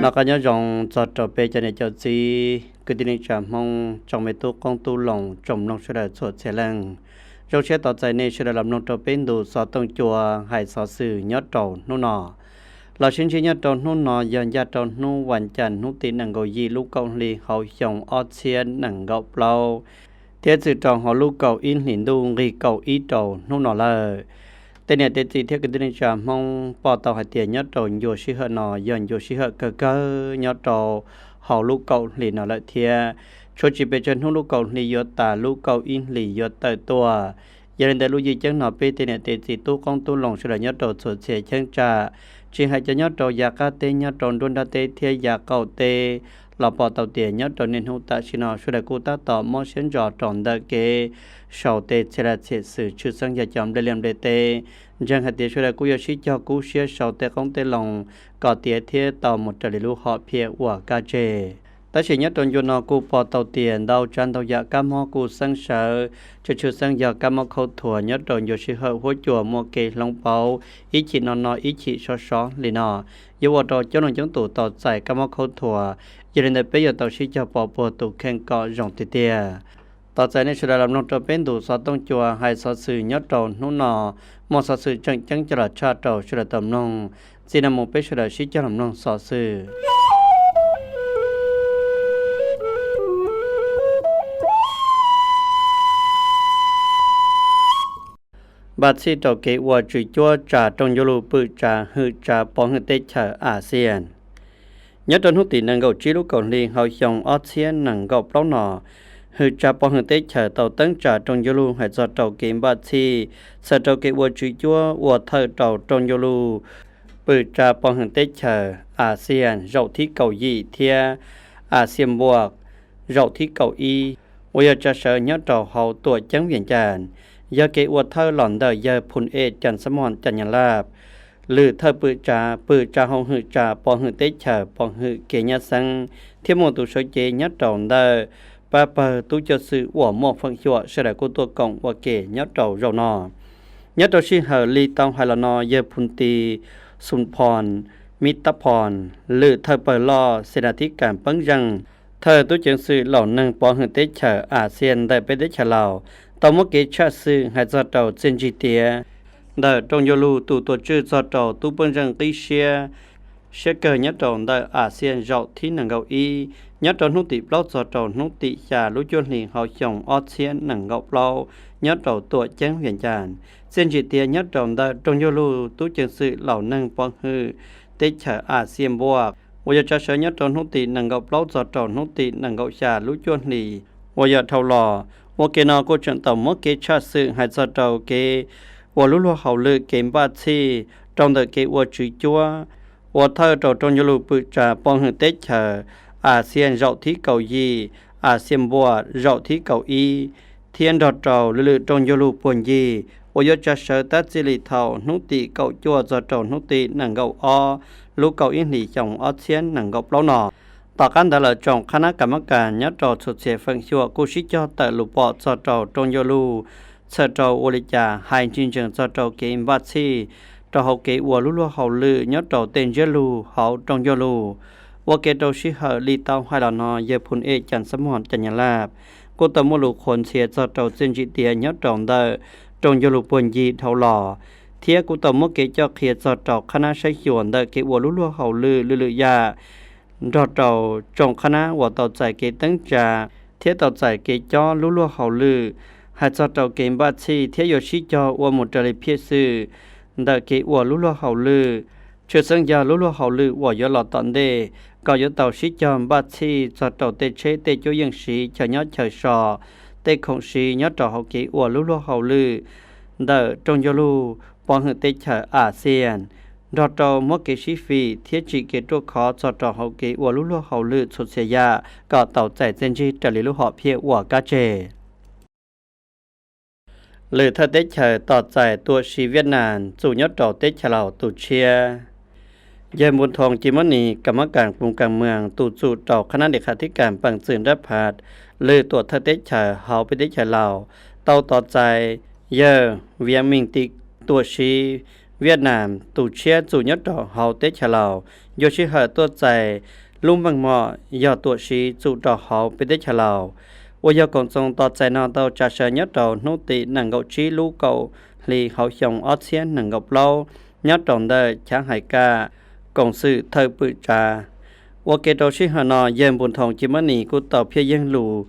Noj qab nyob zoo txog rau peb cov niam cov txiv kwv tij neej tsa Hmoob, tsoom me tub qoob tub loo, tsoom mloog sawv daws txhua txhia leej. Zoo siab tos txais nej sawv daws los mloog rau peb ntu xov tooj cua hais xov xwm nyob rau hnub no. Los sib ntsib nyob rau hnub no yog ncaj rau hnub vas cas hnub tim nees nkaum yim lub kaum hli hauv xyoo ob txhiab nees nkaum plaub, thiab txwm rau hauv lub kaum ib hlis ntuj nqig kaum ib rau hnub no lawm. Tej niam tej txiv thiab kwv tij neej tsa Hmoob pom tau hais tias nyob rau ncua sij hawm no yog ncua sij hawm kawg kawg nyob rau hauv lub kaum hli no lawm thiab. Tshuav tsis pes tsawg hnub lub kaum hli yuav tas lub kaum ib hlis yuav tawm tuaj. Yog li ntawd lub yeej ceeb no peb tej niam tej txiv tub qoob tub loo sawv daws nyob rau txhua txhia cheeb tsam, tsis hais cov nyob rau yav qab teb, nyob rau nruab nrab teb thiab yav qaum teb, los pom tau tias nyob rau niaj hnub tam sim no sawv daws kuj tab tom mob siab ntso rau ntawm kev sau tej txhia laj txhia xwm tshwj xeeb yog cov nplej liaj nplej teb. Ntseeg hais tias sawv daws kuj yuav sib cog kub siab sau tej qoob tej loo kom tiav thiab tau mus raws li lub hom phiaj uas kaj tseg. Tab sis nyob rau ncua no kuj pom tau tias ntau tsav ntau yam kab mob kuj xeeb sawv, tshwj tshwj xeeb yog kab mob khaub thuas nyob rau ncua sij hawm huab cua muaj kev hloov pauv, ib chim no no ib chim sov sov li no, yuav ua rau coob leej coob tus tau txais kab mob khaub thuas. Yog li ntawd peb yuav tau sib cog pov puag tus kheej kom zoo tiag tiag. Tos txais nej sawv daws los mloog rau peb ntu xov tooj cua hais xov xwm nyob rau hnub no, muaj xov xwm tseem ceeb coj los tshaj rau sawv daws tau mloog. Txij no mus peb sawv daws sib cog los mloog xov xwm. Npaj txhij rau kev ua tswv cuab tsa rooj ncauj lug pwm tsa hwm tsa pov hwm teb chaws ASEAN. Nyob rau hnub tim nees nkaum tsib lub kaum hli hauv xyoo ob txhiab nees nkaum plaub no, hwm tsa pov hwm teb chaws tau teeb tsa rooj ncauj lug hais txog rau kev npaj txhij txhawm rau kev ua tswv cuab ua thawj rau rooj ncauj lug pwm tsa pov hwm teb chaws ASEAN zaum thib kaum yim thiab ASEAN npuaj zaum thib kaum ib, uas yog tsa sawv nyob rau hauv tuam ceeb Vias Cas, yog kev ua thawj los ntawm yawg Phum Ej Cas Xab Mos Cas Nyas Laj, lwm thawj pwm tsa, pwm tsa hauv hwm tsa pov hwm teb chaws pov hwm kev nyab xeeb, thiab muaj tus sawv cev nyob rau ntawm pab pawg tub coj xwm uas muaj feem xyuam sawv daws kuj tuaj koom ua ke nyob rau zaum no. Nyob rau sij hawm li tau hais los no yawg Phum Tis Xum Phos Mib Tab Phos, lwm thawj pawg loj Xes Nas Thib Kas Peeb Zeej, thawj tub ceev xwm laus neeg pov hwm teb chaws ASEAN ntawm peb teb chaws Laus, tau muab kev tshaj xwm hais txog rau txiaj ntsig tiav ntawm rooj ncauj lug tus tuam tswj txog rau tub peeb zeej qib siab siab kawg nyob rau ntawm ASEAN zaum thib nees nkaum ib, nyob rau hnub tim plaub txog rau hnub tim xya lub cuaj hlis hauv xyoo ob txhiab nees nkaum plaub, nyob rau tuam ceeb Vias Cas. Txiaj ntsig tiav nyob rau ntawm rooj ncauj lug tub ceev xwm laus neeg pov hwm teb chaws ASEAN npuaj, uas yog tsa sawv nyob rau hnub tim nees nkaum plaub txog rau hnub tim nees nkaum xya lub cuaj hlis uas yog dhau los. Ua ke no kuj tseem tau muab kev tshaj xwm hais txog rau kev ua lub luag hauj lwm kev npaj txhij rau ntawm kev ua tswv cuab ua thawj rau rooj ncauj lug pwm tsa pov hwm teb chaws ASEAN zaum thib kaum yim, ASEAN npuaj zaum thib kaum ib, thiab nrog rau lwm lwm rooj ncauj lug puag ncig uas yuav tsa sawv tab txij li thaum hnub tim kaum cuaj txog rau hnub tim nees nkaum ob lub kaum ib hlis xyoo ob txhiab nees nkaum plaub no. Tom qab ntawd lawm tsoom qhab nab kas mab kas nyob rau txhua txhia feem xyuam kuj sib cog tawm lus pom txog rau rooj ncauj lug txhawm rau ua li cas hais ntsis ntsees txog rau kev npaj txhij rau hauv kev ua lub luag hauj lwm nyob rau tej ntsiab lug hauv rooj ncauj lug. Ua ke rau sij hawm li tau hais los no yawg Phum Ej Cas Xab Mos Cas Nyas Laj kuj tau muaj lus qhuas ntxhias txog rau txiaj ntsig tiav nyob rau ntawm rooj ncauj lug puag ncig dhau los, thiab kuj tau muab kev coj qhia txog rau qhab nab saib xyuas ntawm kev ua lub luag hauj lwm lwm lwm yam nrog rau tsoom qhab nab uas tau txais kev teeb tsa thiab tau txais kev cob lub luag hauj lwm hais txog rau kev npaj txhij thiab yuav sib cog ua mus raws li phiaj xwm ntawm kev ua lub luag hauj lwm, tshwj xeeb yog lub luag hauj lwm uas yuav los tom ntej, kom yuav tau sib cog npaj txhij txog rau tej tsheb tej cuab yeej siv chaw nyob chaw so, tej khoom siv nyob rau hauv kev ua lub luag hauj lwm ntawm rooj ncauj lug pov hwm teb chaws ASEAN, nrog rau muab kev sib fim thiab tsim kev ruaj khov txog rau hauv kev ua lub luag hauj lwm txhua txhia yam kom tau txais txiaj ntsig raws li lub hom phiaj uas kab tseg. Lwm thawj teb chaws tos txais tuam siv Viaj Nam txum nyob rau teb chaws Laus tus tshiab. Yawg Npu Thoo Ci Mab Nis kam mab kam mus kam mws tus txum rau qhab nab li qha thib kas peem txwm nrab phav lwm tuam thawj teb chaws hauv peb teb chaws Laus tau tos txais yawg Viam Meej Tim tuam siv Vietnam tus tshiab txum nyob rau hauv teb chaws Laus ncua sij hawm tuaj txais lub meej mom yog tuam siv txum rau hauv peb teb chaws Laus, uas yog koom txoos tos txais no tau tsa sawv nyob rau hnub tim nees nkaum tsib lub kaum hli hauv xyoo ob txhiab nees nkaum plaub nyob rau ntawm chav hais kam koom xwm thawj pwm tsav. Ua ke rau sij hawm no yawg Npus Thoom Ci Mab Nis kuj tau phiaj yeeg lus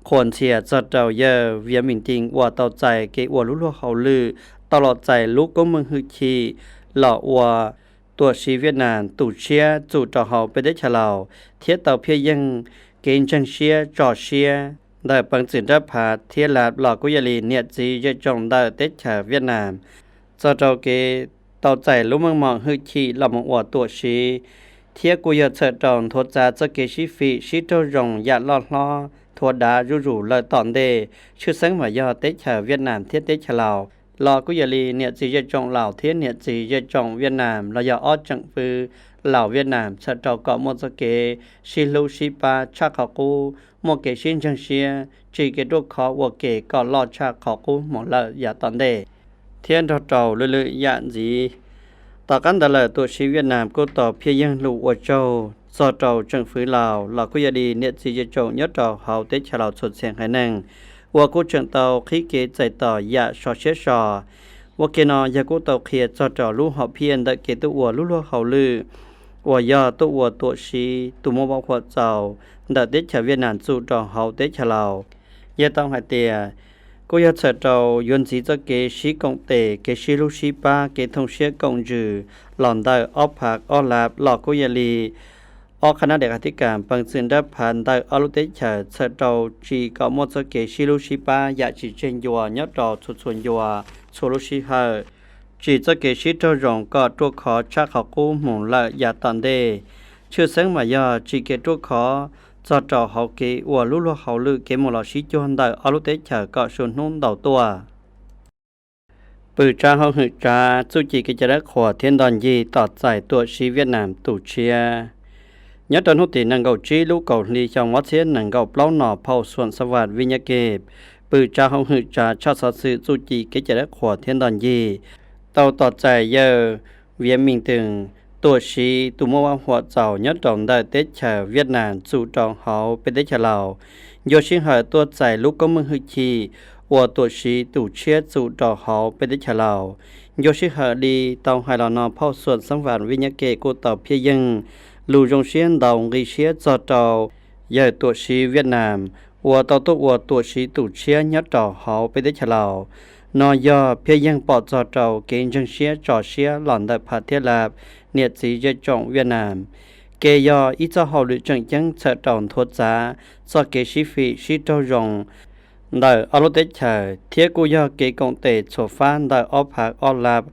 qhuas ntxhias txog rau yawg Viav Mees Cees uas tau txais kev ua lub luag hauj lwm tau los txais lub koob meej hwj chim los ua tuam siv Vietnam tus tshiab txum rau hauv peb teb chaws Laus thiab tau phiaj yeeg kev ntseeg siab tso siab ntawm peev txwm nrab phav thiab lav los kuj yog li niam txiv zej tsoom ntawm teb chaws Vietnam txog rau kev tau txais lub meej mom hwj chim los mus ua tuam siv, thiab kuj yog txhawm rau nthuav txav txoj kev sib fim sib raug zoo yam loj hlob thuav dav zuj zus lawm tom ntej, tshwj xeeb mas yog teb chaws Vietnam thiab teb chaws Laus los kuj yog li niam txiv zej tsoom Laus thiab niam txiv zej tsoom Vietnam los yog ob tsoom fwv Laus Vietnam txhawm rau kom muaj txoj kev sib hlub sib pab tshaj qhov qub, muaj kev sib ntseeg siab, tsim kev ruaj khov ua ke kom loj tshaj qhov qub mus lawm yav tom ntej, thiab nrog rau lwm lwm yam ntxiv. Tom qab ntawd lawm tuam siv Vietnam kuj tau phiaj yeeg lus ua tsaug txog rau tsoom fwv Laus los kuj yog li niam txiv zej tsoom nyob rau hauv teb chaws Laus txhua txhia haiv neeg uas kuj tseem tau qhib kev txais tos yam sov siab so. Ua ke no yawg kuj tau qhia txog rau lub hom phiaj ntawm kev tuaj ua lub luag hauj lwm uas yog tuaj ua tuam siv tus muaj vaj huam txaus ntawm teb chaws Vietnam txum rau hauv teb chaws Laus. Yawg tau hais tias kuj yog txhawm rau yuav ntxiv txoj kev sib koom tes, kev sib hlub sib pab, kev thooj siab koom ntsws los ntawm ob phav ob lav los kuj yog li ob qhab nab dej qab thib kas peev txwm nrab phav ntawm ob lub teb chaws txhawm rau tsim kom muaj txoj kev sib hlub sib pab yam tsis tseg ncua nyob rau txhua txhua ncua txhua lub sij hawm, tsim txoj kev sib raug zoo kom ruaj khov tshaj qhov qub mus lawm yav tom ntej, tshwj xeeb mas yog tsim kev ruaj khov txog rau hauv kev ua lub luag hauj lwm kev mus los sib cuag ntawm ob lub teb chaws kom su hnub ntau tuaj. Pwm tsav hauj hwm tsav txuj ci kev cai dawb qhuas thiab ntoj ncig tos txais tuam siv Vietnam tus tshiab. Nyob rau hnub tim nees nkaum tsib lub kaum hli xyoo ob txhiab nees nkaum plaub no phau Xuam Xas Vas Vij Nyab Kej, pwm tsav hauj hwm tsav tshaj xov xwm txuj ci kev cai dawb qhuas thiab ntoj ncig tau tos txais yawg Viav Mees Tees tuam siv tus muaj vaj huam txaus nyob rau ntawm teb chaws Vietnam txum rau hauv peb teb chaws Laus, ncua sij hawm tuaj txais lub koob meej hwj chim ua tuam siv tus tshiab txum rau hauv peb teb chaws Laus. Ncua sij hawm li tau hais los no phauj Xuam Xas Vas Vij Nyab Kej kuj tau phiaj yeej lus zoo siab ntau nqi siab txog rau yawg tuam siv Vietnam uas tau tuaj ua tuam siv tus tshiab nyob rau hauv peb teb chaws Laus. No yog phiaj yeej pom txog rau kev ntseeg siab tso siab los ntawm phav thiab lav niam txiv zej tsoom Vietnam, ke yog ib txoj hauj lwm tseem ceeb txhawm rau nthuav txav txoj kev sib fim sib raug zoo ntawm ob lub teb chaws thiab kuj yog kev koom tes txhua fab ntawm ob phav ob lav,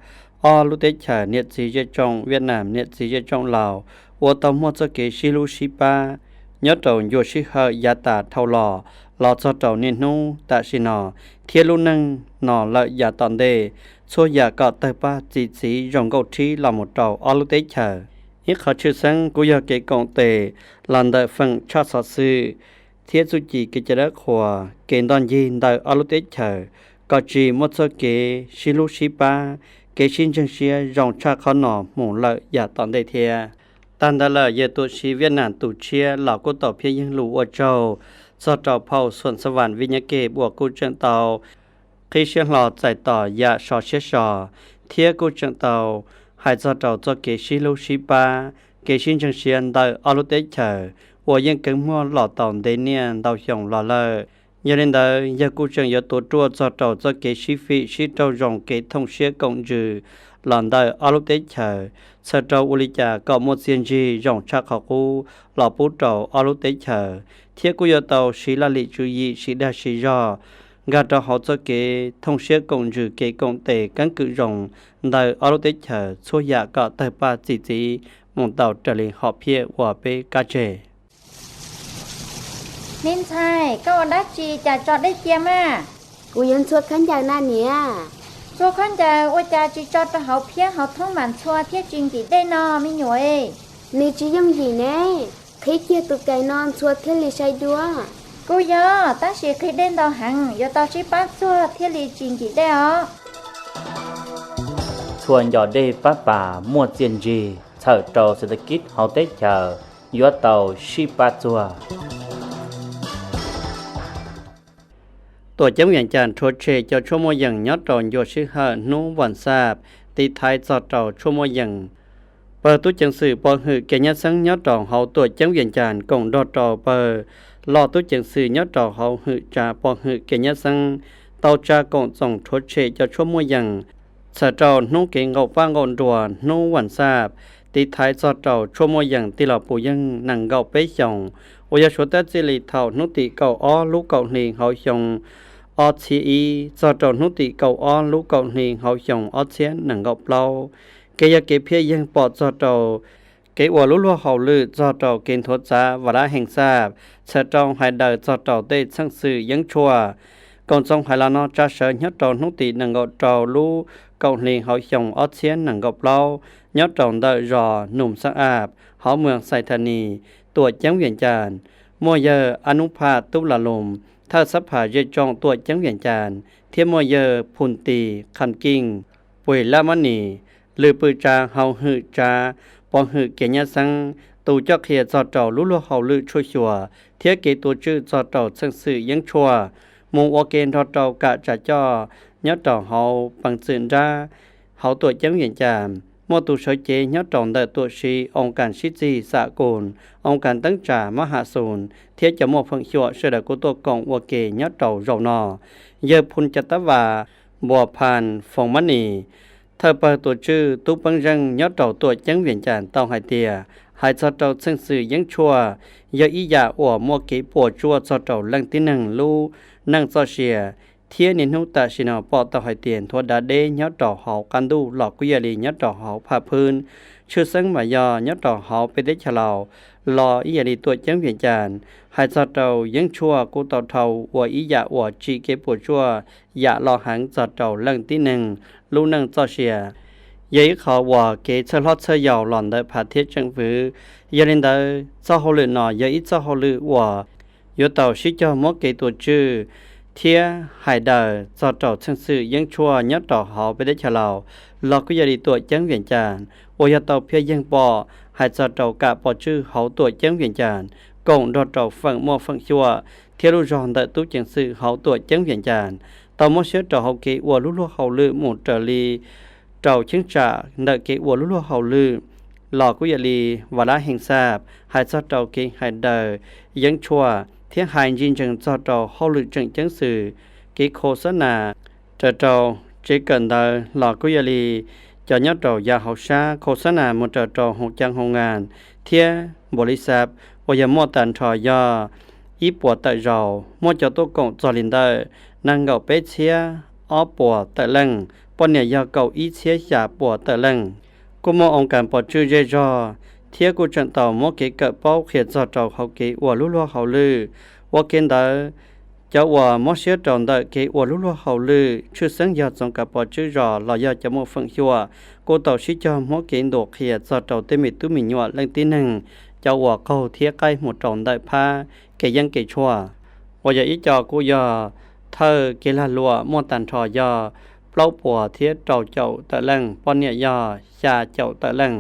ob lub teb chaws niam txiv zej tsoom Vietnam niam txiv zej tsoom Laus uas tau muaj txoj kev sib hlub sib pab nyob rau ncua sij hawm yav tas dhau los, los txog rau niaj hnub tam sim no thiab lub neej no lawm yav tom ntej, txhua yam kom tawg paj txi txiv zoo nkauj rhib los mus rau ob lub teb chaws. Ib qhov tshwj xeeb kuj yog kev koom tes los ntawm feem tshaj xov xwm thiab txuj ci kev cai dawb qhuas, kev ntoj ncig ntawm ob lub teb chaws kom tsis muaj txoj kev sib hlub sib pab, kev sib ntseeg siab zoo tshaj qhov no mus lawm yav tom ntej thiab. Tag ntawd lawm yawg tuam siv Vietnam tus tshiab los kuj tau phiaj yeej lus ua tsaug txog rau phauj Xuam Xas Vas Vij Nyab Kej uas kuj tseem tau qhib siab hlo txais tos yam sov siab so thiab kuj tseem tau hais txog rau txoj kev sib hlub sib pab, kev sib ntseeg siab ntawm ob lub teb chaws uas yeej keev muaj los tau ntev niaj ntau xyoo los lawm. Yog li ntawd yawg kuj tseem yuav tuav ruaj txog rau txoj kev sib fim sib raug zoo kev thooj siab koom ntsws los ntawm ob lub teb chaws, txhawm rau ua li cas kom muaj txiaj ntsig zoo tshaj qhov qub los pub rau ob lub teb chaws, thiab kuj yuav tau siv laj lim tswv yim siv dag siv zog nkag rau hauv txoj kev thooj siab koom ntsws kev koom tes keeb kwm zoo ntawm ob lub teb chaws txhua yam kom tawg paj txi txiv mus tau raws li hom phiaj uas peb kab tseg. Me ntxhais, koj ua dab tsi cas tso dej cia mas? Kuv yuav ntxhua khaub ncaws na niam. Ntxhua khaub ncaws ua cas tsis tso rau hauv phiab hauv thoob mas ntxhua thiaj tsis nkim dej no me nyuam? Nws tsis yooj yim ne, qhib kiag tus kais no ntxhua thiaj li sai dua. Kuj yog, tab sis qhib dej ntau heev yuav tau sib pab txuag thiaj li tsis nkim dej os. Txhua ncov dej pab pas muaj txiaj ntsig txhawm rau xev kib hauv teb chaws yuav tau sib pab txuag. Tuam ceeb Vias Cas rhuav tshem cov tshuaj muaj yees nyob rau ncua sij hawm hnub vas xaj tiv thaiv txog rau tshuaj muaj yees. Pawg tub ceev xwm pov hwm kev nyab xeeb nyob rau hauv tuam ceeb Vias Cas koom nrog rau pawg loj tub ceev xwm nyob rau hauv hwm tsav pov hwm kev nyab xeeb tau tsa koom txoos rhuav tshem cov tshuaj muaj yees txhawm rau hnub kev nqaum paj nqaum nruas hnub vas xaj tiv thaiv txog rau tshuaj muaj yees tig los puv yeej nees nkaum peb xyoos, uas yog suav tab txij li thaum hnub tim kaum ob lub kaum hli hauv xyoo ob txhiab ib txog rau hnub tim kaum ob lub kaum hli hauv xyoo ob txhiab nees nkaum plaub. Kev yog kev phiaj yeeg pom txog rau kev ua lub luag hauj lwm txog rau kev nthuav txav vas dab hees xaj txhawm rau hais daws txog rau tej txheej xwm yeeb tshuaj. Koom txoos hais los no tsa sawv nyob rau hnub tim nees nkaum rau lub kaum hli hauv xyoo ob txhiab nees nkaum plaub nyob rau ntawm zos Num Xab Ab hauv moos Xais Tha Nis, tuam ceeb Vias Cas, muaj yawg Ab Nub Phaj Tub La Lus, thawj xab phas zej tsoom tuam ceeb Vias Cas, thiab muaj yawg Phum Tis Kham Keej Puig Lab Mab Nis, lwm pwm tsav hauv hwm tsav pov hwm kev nyab xeeb, tus coj qhia txog rau lub luag hauj lwm tshuaj xyuas thiab kev tuav tswj txog rau txheej xwm yeeb tshuaj, mus ua ke nrog rau kam tsa coj nyob rau hauv peev txwm nrab hauv tuam ceeb Vias Cas, muaj tus sawv cev nyob rau ntawm tuam si oo kas sib txig xam kus, oo kas teeb tsa mab ham xus thiab cov muaj feem xyuam sawv daws kuj tuaj koom ua ke nyob rau zaum no. Yawg Phum Ca Tab Vas Npuas Phas Foos Mab Nis, thawj pawg tuav tswj tub peeb zeej nyob rau tuam ceeb Vias Cas tau hais tias, hais txog rau txheej xwm yeeb tshuaj, yog ib yam uas muaj kev puas tsuaj txog rau leej tib neeg lub neej txoj sia, thiab niaj hnub tam sim no pom tau hais tias nthuav dav deb nyob rau hauv qab ntuj los kuj yog li nyob rau hauv phaj phwb, tshwj xeeb mas yog nyob rau hauv peb teb chaws Laus los ib yam li tuam ceeb Vias Cas, hais txog rau yeeb tshuaj kuj tau dhau ua ib yam uas tsim kev puas tsuaj yam loj heev txog rau leej tib neeg lub neej txoj sia, yog ib qho uas kev txhawj hlob txhawj yau los ntawm phaj thiab tseem fwv. Yog li ntawd txoj hauj lwm no yog ib txoj hauj lwm uas yuav tau sib cog muab kev tuav tswj thiab hais daws txog rau txheej xwm yeeb tshuaj nyob rau hauv peb teb chaws Laus los kuj yog li tuam ceeb Vias Cas, uas yog tau phiaj yeeg pom hais txog rau kam pov tswj hauv tuam ceeb Vias Cas koom nrog rau feem muaj feem xyuam thiab lub zog ntawm tub ceev xwm hauv tuam ceeb Vias Cas, tau muab siab rau hauv kev ua lub luag hauj lwm mus raws li rau cheeb tsam ntawm kev ua lub luag hauj lwm los kuj yog li vas dab hees xaj, hais txog rau kev hais daws yeeb tshuaj thiab hais ntsis ntsees txog rau hauj lwm tseem ceeb xwm, kev khos xab nas raws rau tsev kawm ntawv los kuj yog li cov nyob rau yav hauv sab khos xab nas mus raws rau hoo cav hoo ngas thiab npau li xav uas yog muaj tag nrho yog ib puas tawm zaus, muaj cov tuaj koom txog li ntawm nees nkaum peb txhiab ob puas tawm leej, poj niam yog kaum ib txhiab xya puas tawm leej. Kuj muaj oo kas pov tswj zej zog thiab kuj tseem tau muab kev kawm paub qhia txog rau hauv kev ua lub luag hauj lwm. Ua ke ntawd, cov uas mob siab rau ntawm kev ua lub luag hauj lwm tshwj xeeb yog txoov kav pov tswj zos los yog cov muaj feem xyuam kuj tau sib cog muab kev ntuas qhia txog rau tej me tub me nyuam leej tib neeg, cov uas qaug thiab qaij mus rau ntawm phab kev yeeb kev tshuaj, uas yog ib co kuj yog thawj kev lag luam muaj tag nrho yog plaub puas thiab rau caum tawm leej, poj niam yog xya caum tawm leej,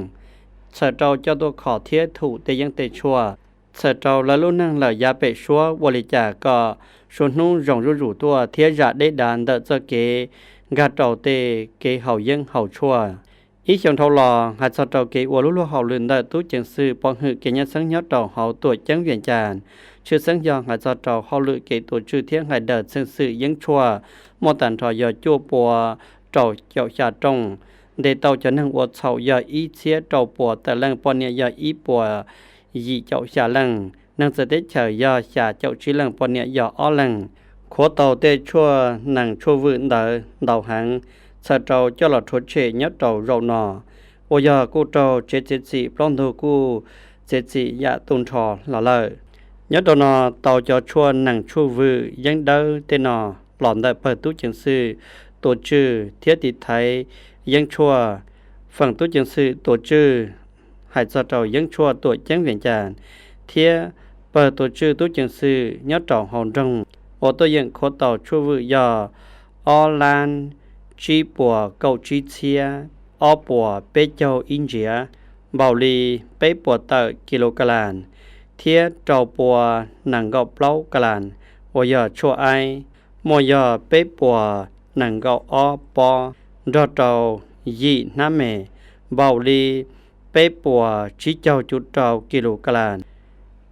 txhawm rau coj tuaj kho thiab thum tej yeeb tej tshuaj, txhawm rau lawv lub neej lawm yav pem suab ua li cas kom suav hnub zoo zuj zus tuaj thiab zam deb dav ntawm txoj kev nkag rau tej kev haus yeeb haus tshuaj. Ib xyoos dhau los hais txog rau kev ua lub luag hauj lwm ntawm tub ceev xwm pov hwm kev nyab xeeb nyob rau hauv tuam ceeb Vias Cas, tshwj xeeb yog hais txog rau hauj lwm kev tuav tswj thiab hais daws txheej xwm yeeb tshuaj muaj tag nrho yog cuaj puas rau caum xya rooj, ntes tau cov neeg ua txhaum yog ib txhiab rau puas tawm leej, poj niam yog ib puas yim caum xya leej, neeg txawv teb chaws yog xya caum tsib leej, poj niam yog ob leeg. Khuav tau tej tshuaj nees tshuaj vwm ntawd ntau heev, txhawm rau coj los rhuav tshem nyob rau zaum no, uas yog kuj raug tsev txiav txim plaub ntug kuj txiav txim yam tu nrho los lawm. Nyob rau no tau cov tshuaj nees tshuaj vwm yeeb dawb tej no los ntawm pawg tub ceev xwm tuav tswj thiab tiv thaiv yeeb tshuaj, feem tub ceev xwm tuav tswj hais txog rau yeeb tshuaj tuam ceeb Vias Cas thiab pawg tuav tswj tub ceev xwm nyob rau hauv nroog uas tuaj yeem khuav tau tshuaj vwm yog ob lab tsib puas kaum tsib txhiab ob puas peb caug ib ntsiav, npaum li peb puas tawm kis lus kas las thiab rau pua nees nkaum plaub kas las uas yog tshuaj aib, muaj yog peb puas nees nkaum ob pob, nrog rau yim hnab me, npaum li peb puas tsib caug cuv rau kis lus kas las,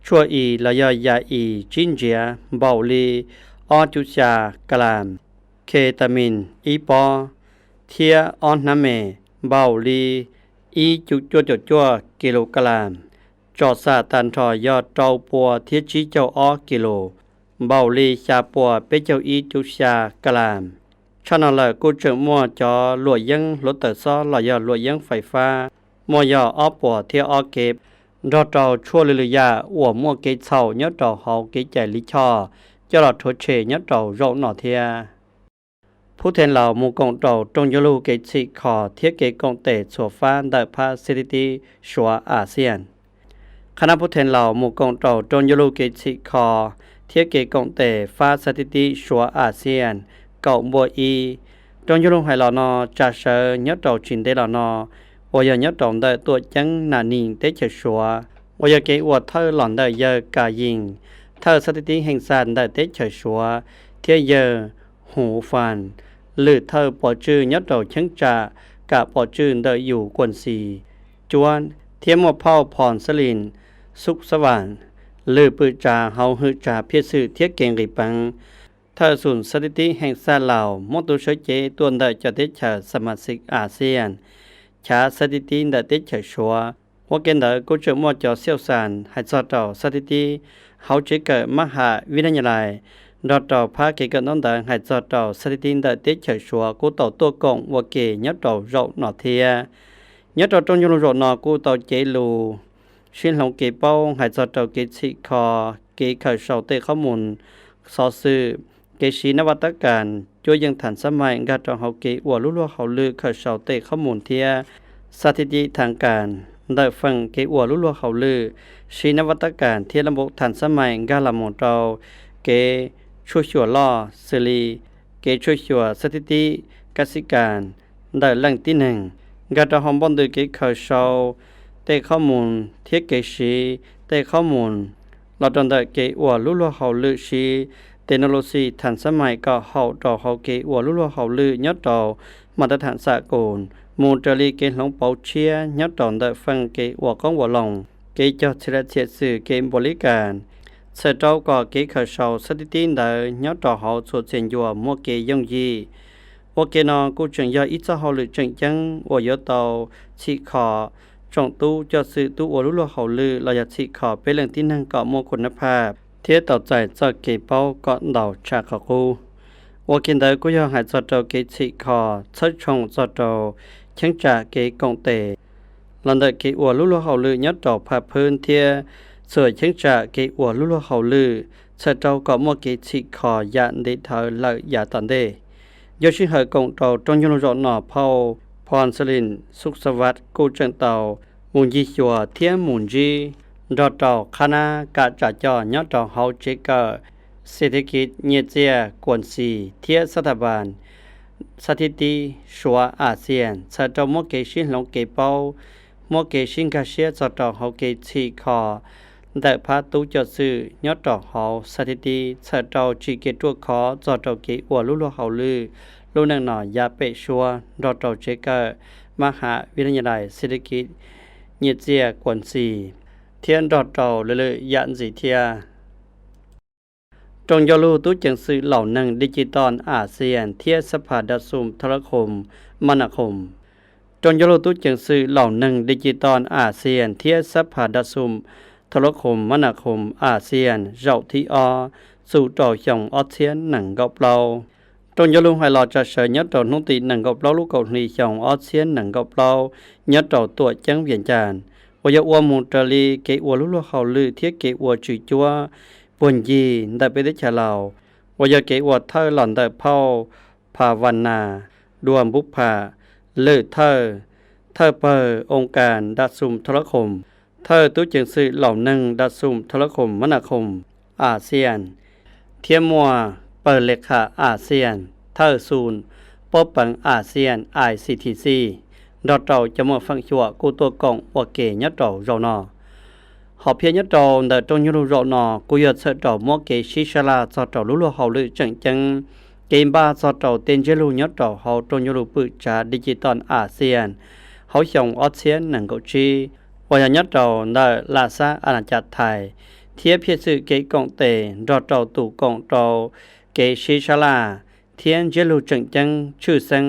tshuaj is los yog yam is tsib ntsiav, npaum li ob cuv xya kas las, ketamin ib pob, thiab ob hnab me, npaum li ib cuv cuaj caum cuaj kis lus kas las, tsom xam tag nrho yog rau pua thiab tsib caug ob kis lus, npaum li xya puas peb caug ib cuv xya kas las. Tshaj no lawm kuj tseem muaj cov luam yeeb hluav taws xob los yog luam yeeb fais fab, muaj yog ob puas thiab ob kev, nrog rau tshuaj lwm lwm yam uas muaj kev txhaum nyob rau hauv kev cai lij choj coj los rhuav tshem nyob rau zaum no thiab. Phub Thee Laus mus koom rau rooj ncuj lug kev txhim kho thiab kev koom tes txhua fab ntawm phab xab thib tib Suav Axias. Qhab nab Phub Thee Laus mus koom rau rooj ncuj lug kev txhim kho thiab kev koom tes fab xab thib tib Suav Axias kaum npuaj ib. Rooj ncuj lug hais los no tsa sawv nyob rau tsis ntev los no uas yog nyob rau ntawm tuam ceeb Nam Nis teb chaws Suav uas yog kev ua thawj los ntawm yawg Kas Yees, thawj xab thib tib Heej Xaj ntawm teb chaws Suav, thiab yawg Hu Fas, lwm thawj pov tswj nyob rau cheeb tsam kam pov tswj ntawm yus Kuam Xis cuab, thiab muaj phauj Phos Xab Lis Xub Xab Vas, lwm pwm tsav hauv hwm tsav phiaj xwm thiab kev nqis peev. Thawj xum xab thib tib Heej Xaj Laus muab tus sawv cev tuaj ntawm cov teb chaws xa ma xim Axias, chav xab thib tib ntawm teb chaws Suav. Ua ke ntawd kuj tseem muaj cov xiauj xas hais txog rau xab thib tib hauv tsev kawm mab ham Vib Nab Nyas Lais, nrog rau phab kev kawm ntaub ntawv hais txog rau xab thib tib ntawm teb chaws Suav kuj tau tuaj koom ua ke nyob rau zaum no thiab. Nyob rau rooj ncuj lug zaum no kuj tau cev lus sib hloov kev paub hais txog rau kev txhim kho, kev khaws sau tej qhob mus xov xwm, kev siv nab vaj tab kas cuab yeej tham xab mais nkag rau hauv kev ua lub luag hauj lwm khaws sau tej qhob mus thiab xab thib tib tham kas ntawm feem kev ua lub luag hauj lwm, siv nab vaj tab kas thiab lab npauv tham xab mais nkag los mus rau kev tshuaj xyuas loj xws li kev tshuaj xyuas xab thib tib kab xib kas ntawm leej tib neeg, nkag rau hauv npoj ntws kev khaws sau tej qhob mus thiab kev siv tej qhob mus los rau ntawm kev ua lub luag hauj lwm siv technology tham xab mais kom haum rau hauv kev ua lub luag hauj lwm nyob rau mas tab tham xam kus mus raws li kev hloov pauv tshiab nyob rau ntawm feem kev ua qoob ua loo, kev cog txhia laj txhiam xwm kev npuav li kas, txhawm rau kom kev khaws sau xab thib tib ntawd nyob rau hauv txhua txhia ncua muaj kev yooj yim. Ua ke no kuj tseem yog ib txoj hauj lwm tseem ceeb uas yuav tau txhim kho tsoom tub coj xwm tub ua lub luag hauj lwm los yog txhim kho peb leej tib neeg kom muaj kuj nab phaj thiab tau txais txoj kev paub kom ntau tshaj qhov qub. Ua ke ntawd kuj yog hais txog rau kev txhim kho txhawb tshooj txog rau cheeb tsam kev koom tes los ntawm kev ua lub luag hauj lwm nyob rau phaj phwb thiab txhua cheeb tsam kev ua lub luag hauj lwm, txhawm rau kom muaj kev txhim kho yam ntev dhawv lawm yav tom ntej. Yog sij hawm koom rau rooj ncuj lug zaum no phauj Phon Xab Lis Xub Xab Vas kuj tseem tau mus ncig xyuas thiab mus ntsib nrog rau qhab nab kam tsa coj nyob rau hauv tsev kawm xes thej kiv nyiaj txiaj kuam xis thiab xab tha pas xab thib tib Suav Axias, txhawm rau muab kev sib hloov kev paub, muab kev sib nkag siab txog rau hauv kev txhim kho ntawm phab tub coj xwm nyob rau hauv xab thib tib, txhawm rau tsim kev ruaj khov txog rau kev ua lub luag hauj lwm lub neej no yav pem suab nrog rau tsev kawm mab ham Vib Nab Nyas Lais xes thej kiv nyiaj txiaj kuam xis thiab nrog rau lwm lwm yam ntxiv thiab. Rooj ncauj lug tub ceev xwm laum neeg Digital Axias thiab xab phas dab xum thab lab khoom mab nas khoom. Rooj ncauj lug tub ceev xwm laum neeg Digital Axias thiab xab phas dab xum thab lab khoom mab nas khoom Axias zaum thib ob txug rau xyoo ob txhiab nees nkaum plaub. Rooj ncauj lug hais los tsa sawv nyob rau hnub tim nees nkaum plaub lub kaum hli xyoo ob txhiab nees nkaum plaub nyob rau tuam ceeb Vias Cas, uas yog ua mus raws li kev ua lub luag hauj lwm thiab kev ua tswv cuab puag ncig ntawm peb teb chaws Laus, uas yog kev ua thawj los ntawm phauj Pha Vas Nas Dua Npub Pham, lwm thawj, thawj pawg oo kas dab xum thab lab khoom, thawj tub ceev xwm laum neeg dab xum thab lab khoom mab nas khoom Axias, thiab muaj pawg le kham Axias, thawj xum pob peev Axias I C T C, nrog rau cov muam feem xyuam kuj tuaj koom ua ke nyob rau zaum no. Hom phiaj nyob rau ntawm rooj nyoog lug zaum no kuj yog txhawm rau muab kev sib sab laj txog rau lub luag hauj lwm tseem ceeb, kev npaj txog rau tej ntsiab lug nyob rau hauv rooj nyoog lug pwm tsav digital ASEAN hauv xyoo ob txhiab nees nkaum tsib, uas yog nyob rau ntawm lam xab a na cas Thaib, thiab phiaj xwm kev koom tes nrog rau tus koom rau kev sib sab laj thiab ntsiab lug tseem ceeb tshwj xeeb,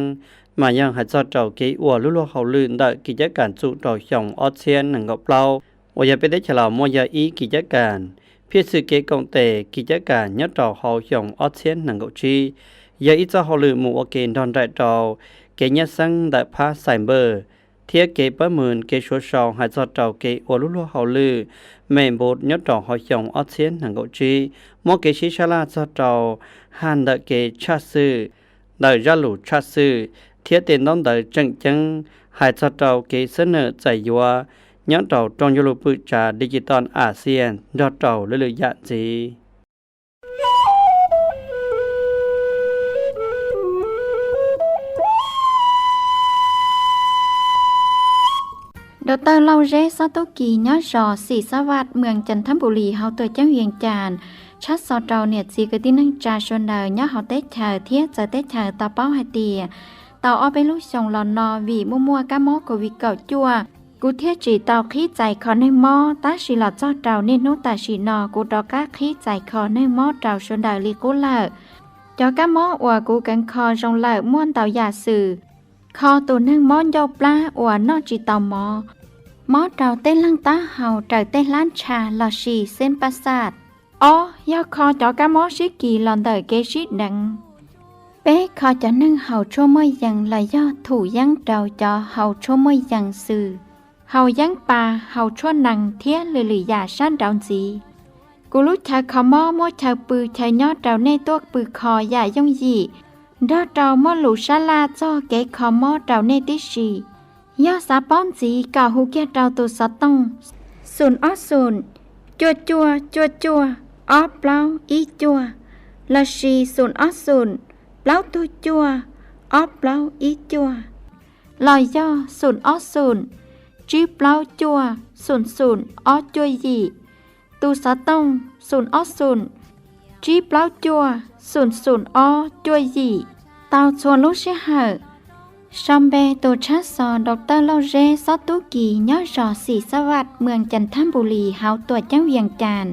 mas yog hais txog rau kev ua lub luag hauj lwm ntawm kis cab kas txum rau xyoo ob txhiab nees nkaum plaub, uas yog peb teb chaws los muaj yog ib kis cab kas, phiaj xwm kev koom tes kis cab kas nyob rau hauv xyoo ob txhiab nees nkaum tsib, yog ib txoj hauj lwm mus ua ke nrog nraim rau kev nyab xeeb ntawm phab cyber thiab kev pab mws kev suav sau hais txog rau kev ua lub luag hauj lwm mem npus nyob rau hauv xyoo ob txhiab nees nkaum tsib, muab kev sib sab laj txog rau haj ntawm kev tshaj xwm, ntawm zaj lus tshaj xwm thiab tej ntaub ntawv tseem ceeb hais txog rau kev xab nawm txais yuav nyob rau rooj nyoog lug pwm tsav digital ASEAN nrog rau lwm lwm yam ntxiv. Dau tawj Lauj Zeb xob tub kis nyob zos Xim Xab Vaj, moos Cas Thab Npus Lis, hauv tuam ceeb Vees Cas, tshaj xov rau niam txiv kwv tij neej tsa sawv daws nyob hauv teb chaws thiab txawv teb chaws tau paub hais tias tau ob peb lub xyoo los no vim muaj muaj kab mob COVID kaum cuaj, kuv thiaj tsis tau qhib txais kho neeg mob, tab sis los txog rau niaj hnub tam sim no kuv rov qab qhib txais kho neeg mob rau sawv daws li qub lawm. Cov kab mob uas kuv kheev kho zoo lawm muaj ntau yam xwm. Kho tus neeg mob ncauj plab uas noj tsis tau mov, mob rau tej leeg taub hau raws tej hlab ntsha lossis xeeb pab xaj. Ob yog kho cov kab mob sib kis los ntawm kev sib deev. Peb kho cov neeg haus tshuaj muaj yees los yog thum yeeb rau cov haus tshuaj muaj yees xws haus yeeb pas, haus tshuaj nees thiab lwm lwm yam sab nraud ntxiv. Kuv lub chaw kho mob muaj chaw pw chaw nyob rau nej tuaj pw kho yam yooj yim, nrog rau muaj lus sab laj txog kev kho mob rau nej tib si. Yog xav paub ntxiv kom hu kiag rau tus xov tooj xoom ob xoom cuaj cuaj cuaj cuaj ob plaub ib cuaj, lossis xoom ob xoom plaub tug cuaj ob plaub ib cuaj, los yog xoom ob xoom tsib plaub cuaj xoom xoom ob cuaj yim, tus xov tooj xoom ob xoom tsib plaub cuaj xoom xoom ob cuaj yim. Tau txhua lub sij hawm. Sau npe tus tshab xov Dau tawj Lauj Zeb xob tub kis nyob zos Xim Xab Vaj, moos Cas Thab Npus Lis, hauv tuam ceeb Vees Cas.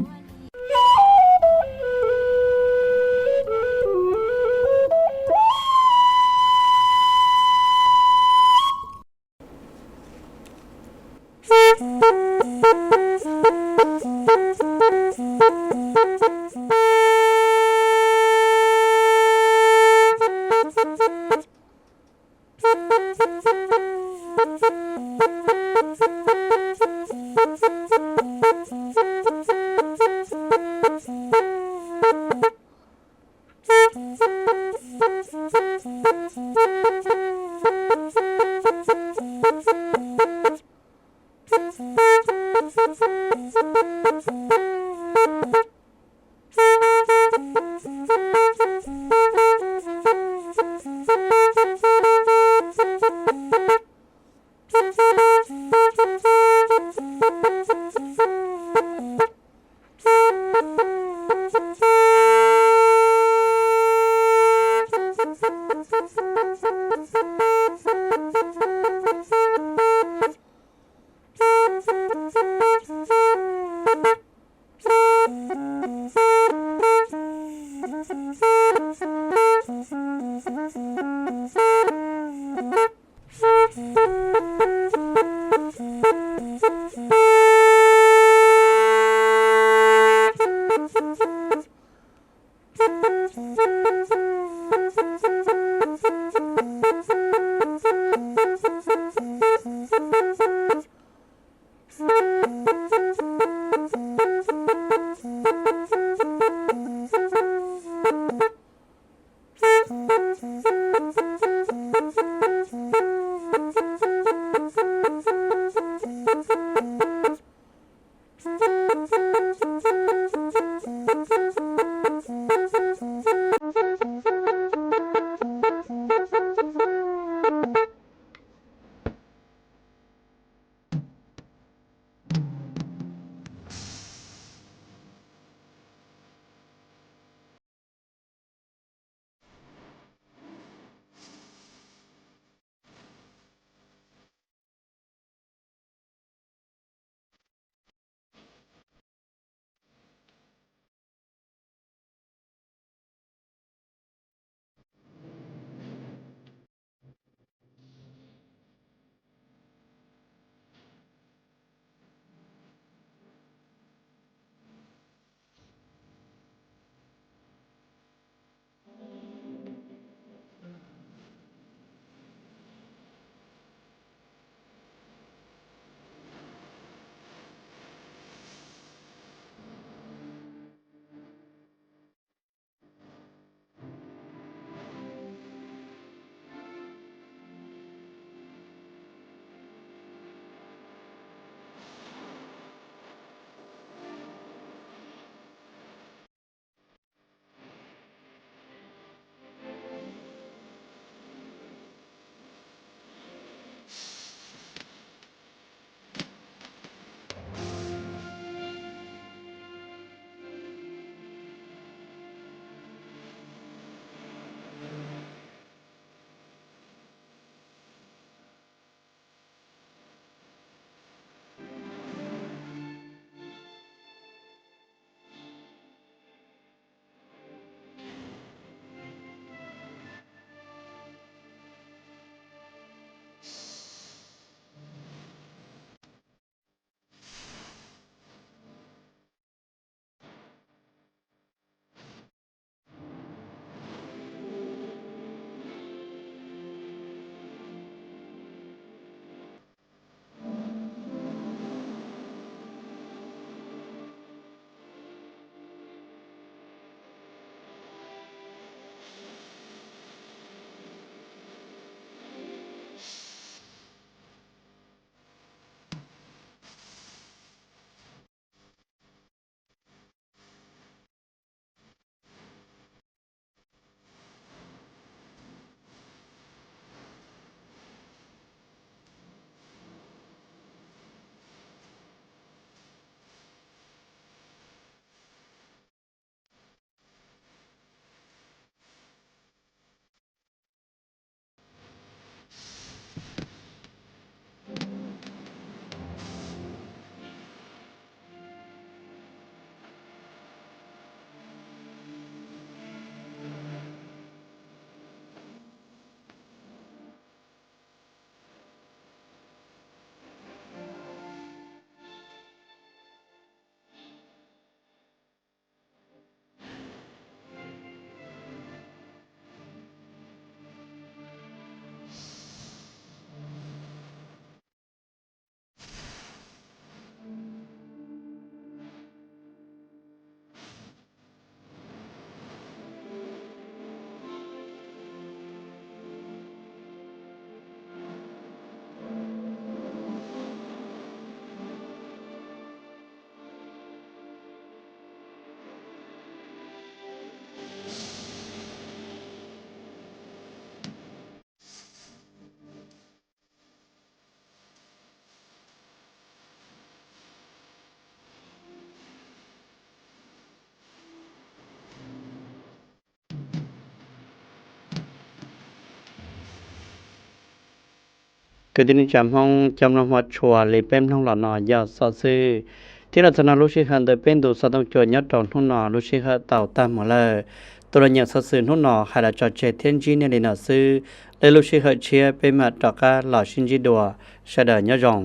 Kwv tij neej tsa Hmoob cov mloog hmov tshua li peb mloog los no yog xov xwm thiab los txog no lub sij hawm ntawm peb ntu xov tooj cua nyob rau hnub no lub sij hawm tau tag mus lawm. Tus los nyeem xov xwm hnub no hais los tso tseg thiab ntsib nej li no xwb. Lwm lub sij hawm tshiab peb mam rov qab los sib ntsib dua. Sawv daws nyob zoo.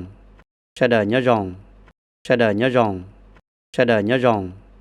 Sawv daws nyob zoo. Sawv daws nyob zoo. Sawv daws nyob zoo.